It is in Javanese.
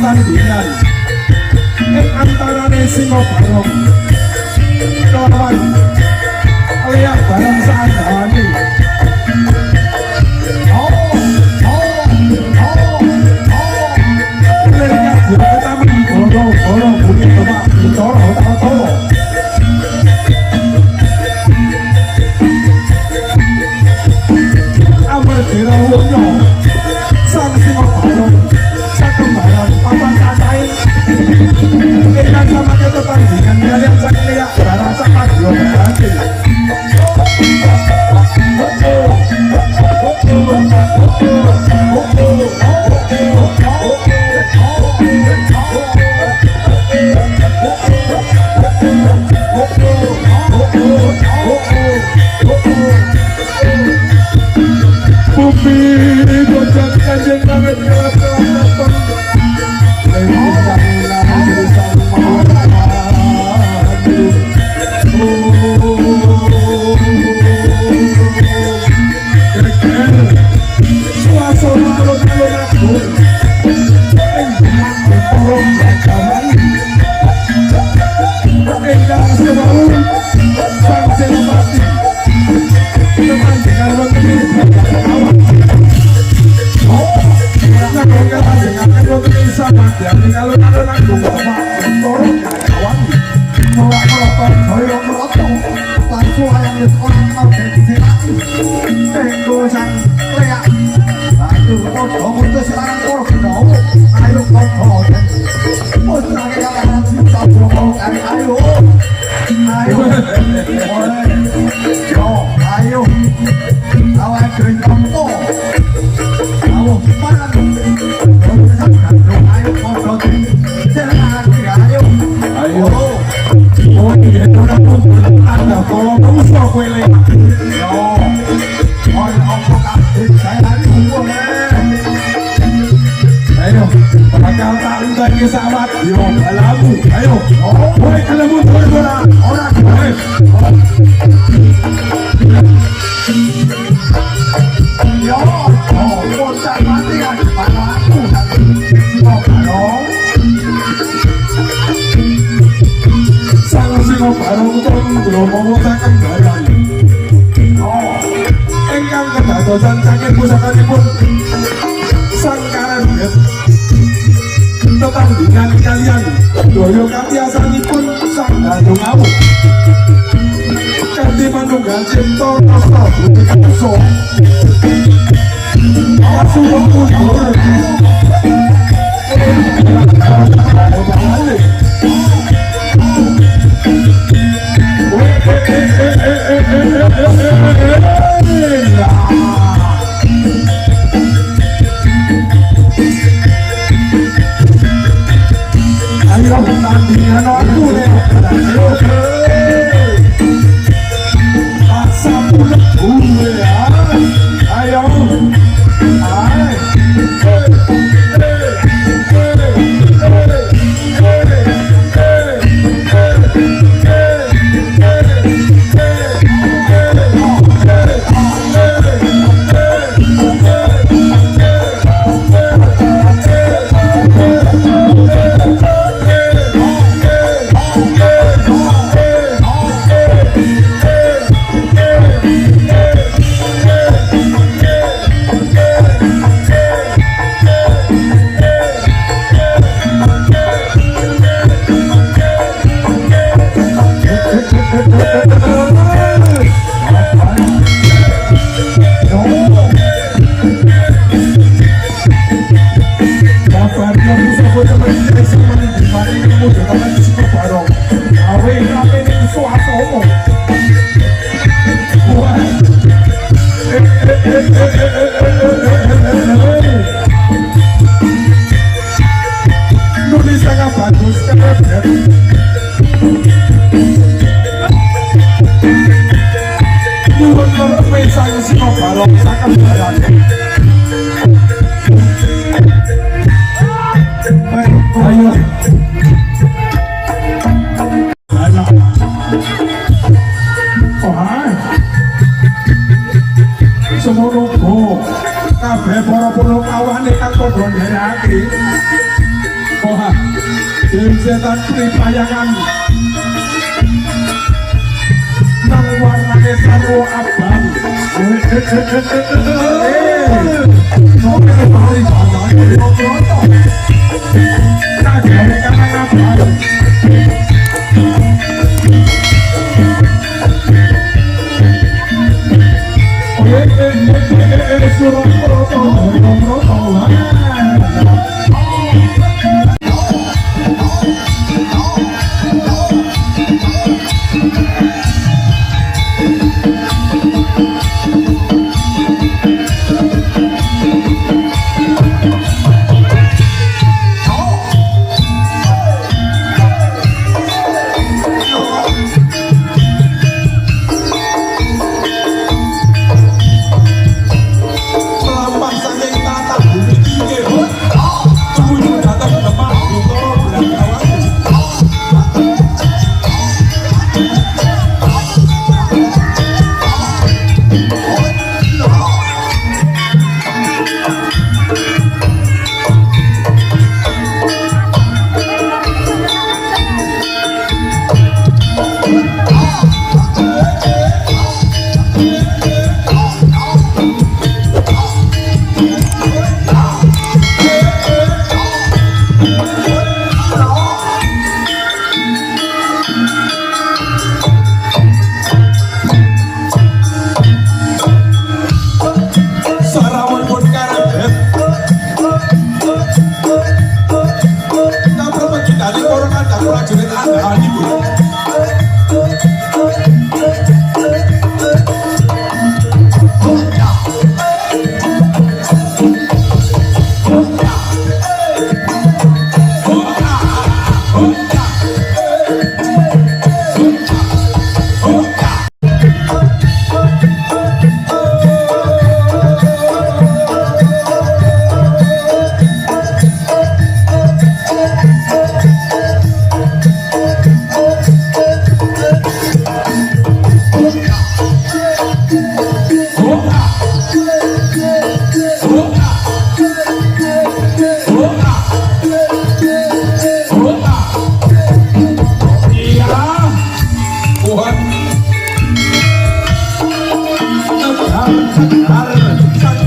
Tetandingan ing antarane Singo Barong kelawan Leak Barang Saandane. Oh, oh, oh, oh. Lir kadya ketaman boro-boro bumi demak bicara ta'ala. Amardira wonya Sang Singo Barong sakembaran papan cacahe ingkang samangke tetandingan kaliyan Sang Leak Barang sapadya berarti. Bumi bocah kanjeng langit kelap-kelap. Suasana alun-alun agung ing demak Bathara Gajahmani ingkang sewau Sang Senopati tetandingan wonten ing babagan awak. Oh, nyagong kalajengaken wonten ing samadyaning alun-alun agung Demak Bathara Gajahwani. Ora krata jaya mrata langsung wayang wis ora tau dadi selaki tenggo Sang Leak. Banjur padha mutus marang para Benawa, ayo padha den musnahke kalahan Sinta Brama. Ayo, ayo, yo, ayo, awake dhewe tampa awuh marang Sang Gandrung. Ayo padha den selakake, ayo. Ayo. Oh, iya, ora kumpul anda tolong mungso kowe Leak. Yo, ora apa kabeh jayane kowe. Ayo, bakal tak entek sawadya balamu. Ayo, kowe gelem mundur ora? Ora. Ayo. Yo, bocah mati kan aku Singo Barong. Sang Singo Barong Candra mawa sakembaran. Oh, Ingkang kedadosan saking pusakanipun Sang Karebet tetandingan kaliyan daya katiasanipun Sang Gandrung Awuk kanthi manunggal cipta rasa budi kersa kasuwun mundur. Ayo tandingan aku le. Ayo. Asa bulet ya. Ayo. Ayo. Nulis sangat bagus karebet. Nyuwun lereme Sang Singo Barong sakembaran. Ayo. Ayo. Wah. Semono uga kabeh para punakawane kang padha nderekake. Setan pripayangan nang warnane sarwa abang. Melampah saking tata bumi inggih tumuju dhateng lemah Bintoro Belantawan. Sarawuhipun karebet kapremegitane para kadang prajurit andhahanipun. Iya, Tuhan Tegar segar sang